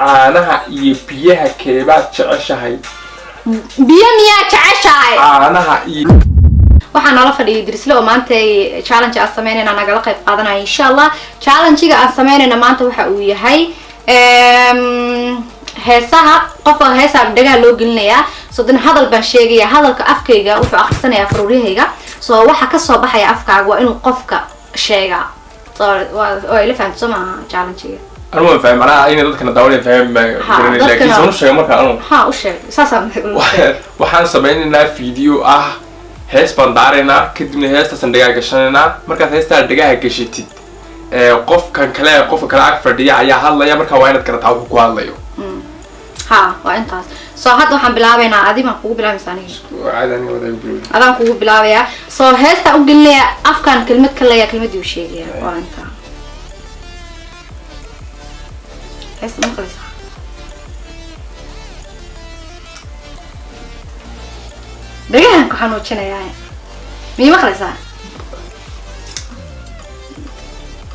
Caanaha iyo biyaha keebaad jeceshahay? Biyo miyaa jeceshahay? Caanaha iyo Waxaa noola fadhiyay Dirisle oo maanta ay challenge aan sameynayna nagala qayb qaadanaya, insha Allah. Challenge-ga aan sameynayna maanta waxa uu yahay heesaha. Qofka heesaa dhagaha loo gelinayaa, so dan hadal baan sheegaya. Hadalka afkayga wuxuu akhrisanayaa faruuryahayga, so waxa kasoo baxaya afkaaga waa inuu qofka sheegaa. So waa ila fahamta, soo maaha, challenge-ga? Anu waan fahmay, macnaha inay dadkana daawanaya fahmi ma Ha, garanay, laakiin saan u sheegay marka anu Ha, u sheeg, saasaan. Waxaan sameynaynaa video ah, hees baan daaraynaa, kadibna heestaasaan dhagaha gashanaynaa. Markaad heestaa dhagaha gashatid, ee qofkan kale, qofka kale ag fadhiya ayaa hadlaya. Markaa waa inaad garataa wuxuu ku hadlayo. Ha, waa intaas. So hadda waxaan bilaabaynaa, adi baan kugu bilaabaysa, aniga? Caadi, aniga wada igu bilowday. Adaan kugu bilaabayaa. So heestaan u gelinaya, afkaan kelmad ka leeya, kelmadii uu sheegaya waa intaa. Heesta ma maqlaysaa? Dhagahan ku xanuujinayaa, miyay maqlaysaa?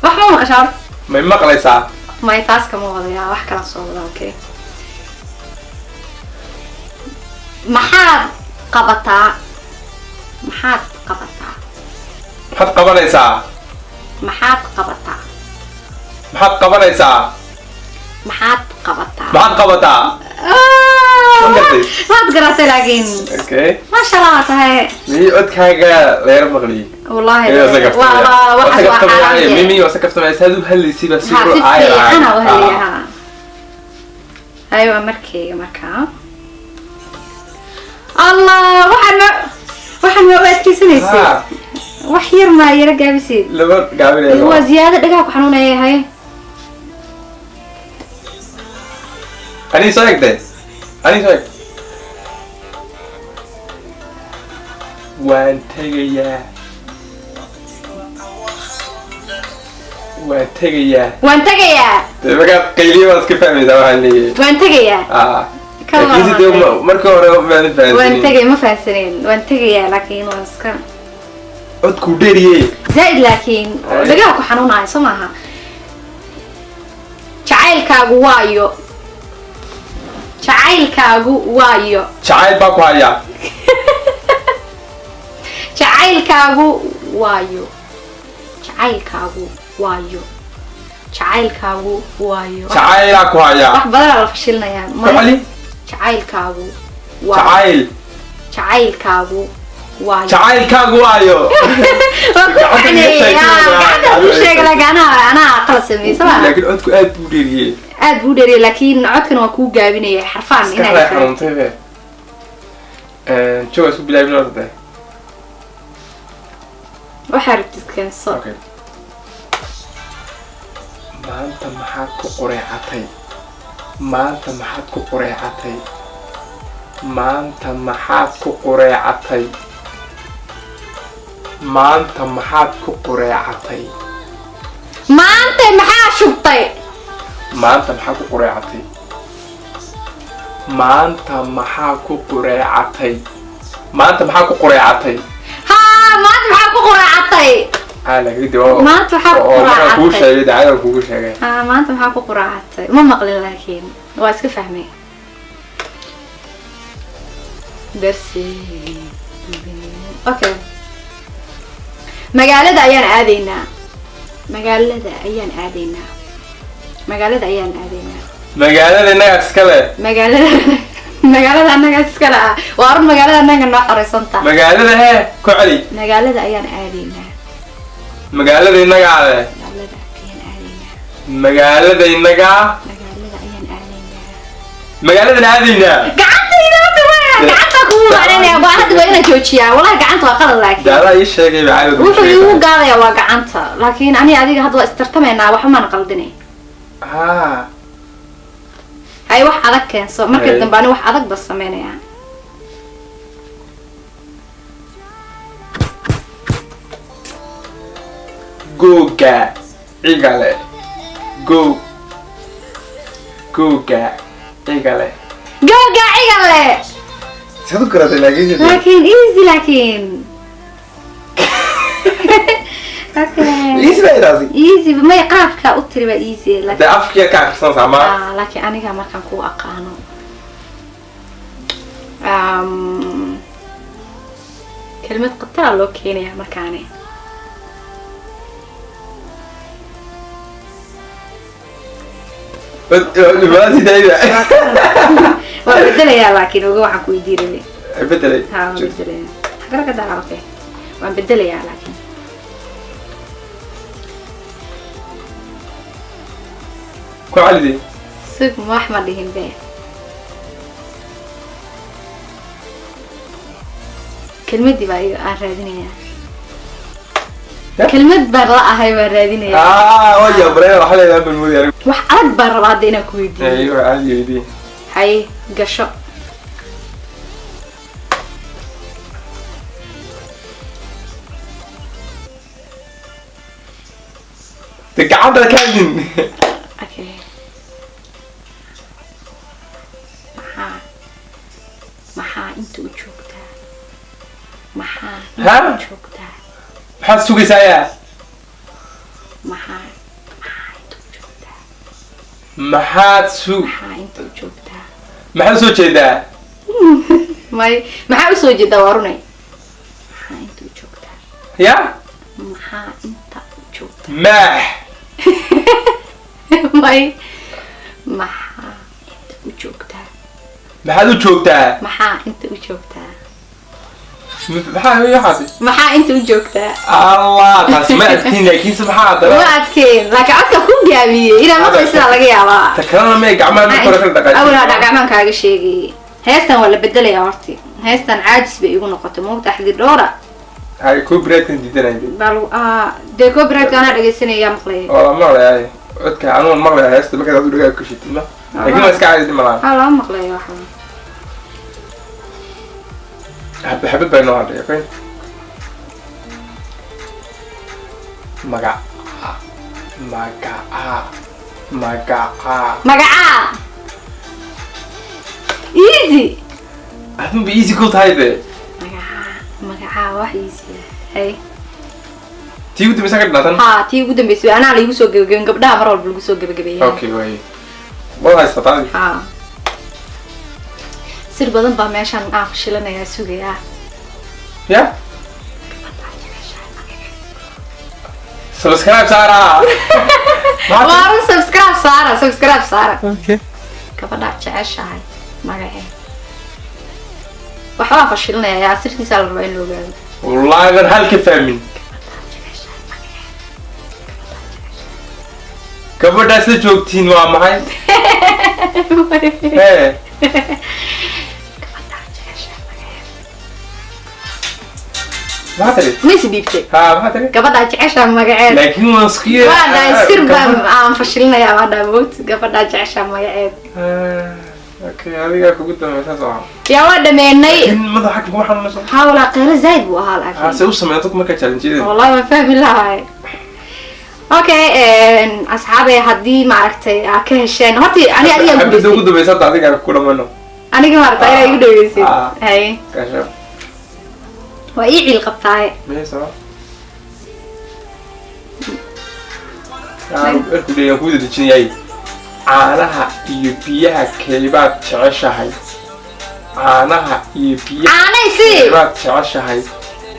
Wax ma maqashaa horta? May maqlaysaa? May, taas kama wadayaa, wax kalaan soo wadaa. Okay, maxaad qabataa? Maxaad qabataa? Maxaad qabanaysaa? Maxaad qabataa? Maxaad qabanaysaa? Maxaad qabataa? Maxaad qabataa? Ma garatay? Waad garatay laakiin. Okay. Maasha Allah waa tahay. Miyay codkaaga layara maqliyay? Wallahi Waa waa waa waxaas waa xaaraan. Mimi waa sakaftamaya, saad u hadlaysay baa si Ha, si caayar fiican u hadlaya. Ah. Ha, aywa, markayga markaa. Allah, waxaan ma u adkeysanaysay? Ha, wax yar maa yara gaabisid? Laba gaabinaya. Waa ziyaado, dhagaha ku xanuunaya. Haye. Ani soo egtay, ani soo eg. Waan tegayaa, waan tegayaa. Waan tegayaa. Dee markaad qayliyo waad iska fahmaysaa waxaan leeyahay. Waan tegayaa. Ah. Ka laakiin warran. sidee markii hore maadan Waan fahansanin. tegay, ma fahansanin. Waan tegayaa, laakiin waan iska Codkuu dheeriye. Zaaid, laakiin Ay. dhagaha ku xanuunaya, soo maaha? Jacaylkaagu waayo, jacaylkaagu waayo. Jacayl baa ku hayaa. Jacaylkaagu waayo, jacaylkaagu waayo, jacaylkaagu waayo. Jacaylaa ku hayaa. Wax badanaa la fashilinayaa. Ku celi. Jacaylkaagu waayo. Jacayl. Jacaylkaagu waayo. Jacaylkaagu waayo. Waa ku Gacanta iga macneeyay. sheegtay. Gacanta kuu sheegay, laakiin anaa qalad sameeyey, soo ma? Laakiin codku aad buu dheeriyey. Aad buu dheeriyay, laakiin codkan waa kuu gaabinaya xarfaan Maskaxda inay xanuuntay be. Jooga, isku bilaabin horta dee. Waxaa rabtid keenso. Okay. Maanta maxaad ku qureecatay? Maanta maxaad ku qureecatay? Maanta maxaad ku qureecatay? Maanta maxaad ku qureecatay? Maanta maxaa shubtay? Maanta maxaa ku qureecatay? Maanta maxaa ku qureecatay? Maanta maxaa ku qureecatay? Haa, maanta maxaa ku quraacatay? Ah, laakiin dee waa Maanta waxaa ku oo markaan kuu quraacatay. sheegay, dacadan kuugu sheegay. Haa, maanta maxaa ku quraacatay ma maqlin, laakiin waa iska fahmay. Darsi. Okay, magaalada ayaan aadaynaa, magaalada ayaan aadaynaa, magaalada ayaan aadaynaa. Magaalada innaga iskale. Magaalada annaga iskale ah, waa run. Magaalada annaga noo xoreysan tahay. Magaalada hee, ku celi. Magaalada ayaan aadaynaa. Magaalada innagaa leh. Magaalada ayaan aadaynaa. Magaalada innagaa. Magaalada ayaan aadaynaa. Magaaladan aadaynaa. Gacantayda horta waa gacanta kugu macnaynaya. Waa hadda waa inaan joojiyaa. Wallahi gacanta waa qalad, laakiin Daalaa ii sheegay baa. Wuxuu igu gaadayaa waa gacanta, laakiin ani adiga hadda waa istartamaynaa, waxba maana qaldinay. Ha. Ay, wax adag keenso marka Ay. dambe. Ani wax adag bas samaynayaa. Googa cigale, go googa cigale. Googa cigale. Siad u garatay laakiin? Laakiin easy, laakiin Okay. Easy bay taasi. Easy may qaabka u tiri baa easy, laakiin Dee afkiya ka akhrisanaysa ama Ah, laakiin aniga markaan ku aqaano kelmad khatara loo keenayaa markaani. Dhibaatidayda. Waa bedelayaa, laakiin oga waxaan ku weydiinay. Bedelay. Ha, waan bedelayaa. Xagara ka dhaca. Okay, waan bedelayaa laakiin. Ku calidee. Sug, wax ma dhihin be. Kelmadii baa iga aan raadinayaa. Ya? Kelmad baan la ahay, baan raadinayaa. Ah, waa yaabray, waxa leedahay baan moodaya anigu. Wax adag baan rabaa hadda inaan ku weydiiyo. Ay, waa caadi weydii. Hay, gasho. Dee gacanta ka hadlin. Okay, maxaa inta u joogtaa? Maxaa Ha? inta u joogtaa? Maxaad sugaysaa yaa? Maxaa inta u joogtaa? Maxaad su Maxaa inta u joogtaa? Maxaad soo jeedaa? May, maxaa usoo jeedaa? Waa runay. Maxaa inta u joogtaa? Ya. Maxaa inta u joogtaa? Maax. May, maxaa inta u joogtaa? Maxaad u joogtaa? Maxaa inta u joogtaa? Maxaa waxaasi? Maxaa inta u joogtaa? Allah, taasi ma adkin, laakiinse maxaa Ma haddana adkeen, laakiin codka ku gaabiyey inaa maqlaysidaa laga yaabaa. Ta kalena may gacmaha mid kore kala dhaqaajin. Awalaa dhagacmaan kaaga sheegayay. Heestan waa la bedelayaa horti. Heestan caajis bay igu noqotay, moogta axdi dhowra. Hay, copyright-kan diidanay. Baa lagu dee copyright anaa dhegeysanaya, maqlaya. Oo la maqlayaa codka, anugu maqlayaa heesta markaad adigu dhagaa kashitid ma, laakiin waa iska caadi malaan. Waxaa lama maqlaya waxa. Xabad xabad baa inoo hadhay. Okay, magaca, magaca, magaca. Magacaa easy. Adun ba easy ku tahay de. Magacaa, magacaa, wax easy ah. Hay. Tii ugu dambaysa ka dhinaatan. Ha, tii ugu dambeysay anaa laigu soo gebagaben. Gabdhaha mar walba lagu soo gebagabeeya. Okay, way waad haysataa adiga. Ha, sir badan baa meeshan aan fashilanayaa, sugayaa. Ya, subscribe saara. Waarun, subscribe saara, subscribe saara. Okay. Gabadha jeceshahay magacee? Waxbaa fashilinaya yaa, sirtiisaa la rabaa in la ogaado. Wallahi ban hal ka fahmin. Gabadha jeceshahay magacee? Gabadhaas la joogtiin waa maxay? Hee. Gabadha jeceshahay magacee? Maxaa tiri? Ma is dhiibtay? Ha, maxaa tiri? Gabadha jeceshahay magaceed. Laakiin waan iskiya. Waa dhahay sir baan aan fashilinayaa, waa dhahay moogta gabadha jeceshahay magaceed. Okay, adigaa kugu dambaysa soo. Yaa, waa dhameynay. In madaxa kugu xanuunayso. Haa walaa, qeylo zaid buu ahaa Ha, laakiin. se u sameeya dadku markaa challenge-yada. Wallahi waan fahmi lahay. Okay, asxaabe, haddii maaragtay aa ka hesheen horti ani adiga Xabadda ugu dambaysa hadda adigaa ku dhammayno. Aniga maaragtay inaa igu dhaweysid. Ah. Hay. Gasho. Waa ii ciil qabtaaye. Miyaysa erku leeyahay kuu dedejinayay. Caanaha iyo biyaha keebaad jeceshahay? Caanaha iyo biyaha Caanay si keebaad jeceshahay?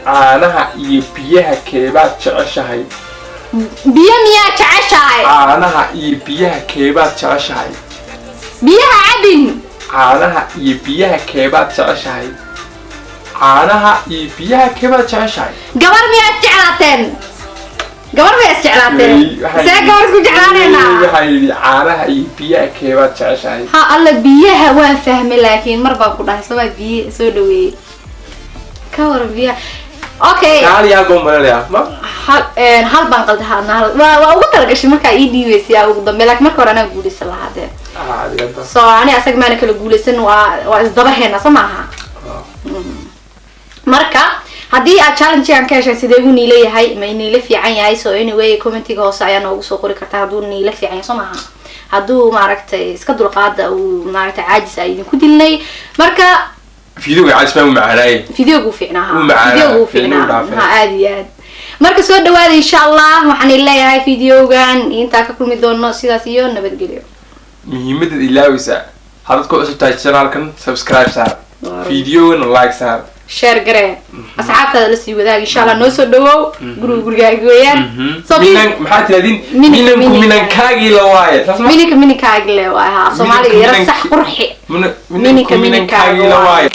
Caanaha iyo biyaha keebaad jeceshahay? Biyo miyaa jeceshahay? Caanaha iyo biyaha keebaad jeceshahay? Biyaha cabin. Caanaha iyo biyaha keebaad jeceshahay? Caanaha iyo biyaha keebaad jeceshahay? Gabar miyaa isjeclaateen? Gabar miyaa isjeclaateen? See gabar isku jeclaaneynaa? Waxaa yidhi caanaha iyo biyaha keebaad jeceshahay? Ha alla, biyaha waan fahmay, laakiin mar baan ku dhahay somaa biyo soo dhaweeyey ka waran biyaha. Okay. Kaali hal baan malinayaa ma. Hal hal baan qaldahaadna, hal waa ugu talagashay markaa ii dhiibeysay yaa ugu dambe, laakiin marka hore anaa guuleysan lahaa dee. Ah, adiga. So ani asaga maana kala guuleysan, waa isdabaheena soo maaha. Marka haddii aad challenge-gan ka heshaan, sidee buu niila yahay? Ma niila fiican yahay? So anyway, commentiga hoose ayaa noogu soo qori kartaa hadduu niila fiican yahay, soo maaha. Hadduu maaragtay iska dulqaada uu maaragtay caajis ay idinku dilnay marka. Videoga caajis baa u macaanaayey. Videogu fiicnaa. Wuu Ha. macaanaa, Videogu fiicnuu fiicnaa. dhaafay. Ha, aad iyo aad. Marka soo dhawaada, insha Allah. Waxaan leeyahay videogan intaa ka kulmi doono, sidaas iyo nabadgelyo. Muhiimadaad ilaaweysaa, haddaad ku cusub tahay channelkan, subscribe saar, videogan like saar. Share garee, asxaabtaada la sii wadaag. Insha Allah noo soo dhawow, guriga gurigaaga weeyaan. So Minan maxaa tirahdin? Minanka. Minanku minankaagii la waaye, saas ma? Mininka mininkaagi le waay, ha. Soomaaliga yara sax, qurxi. Minanku minankaagii la waaye.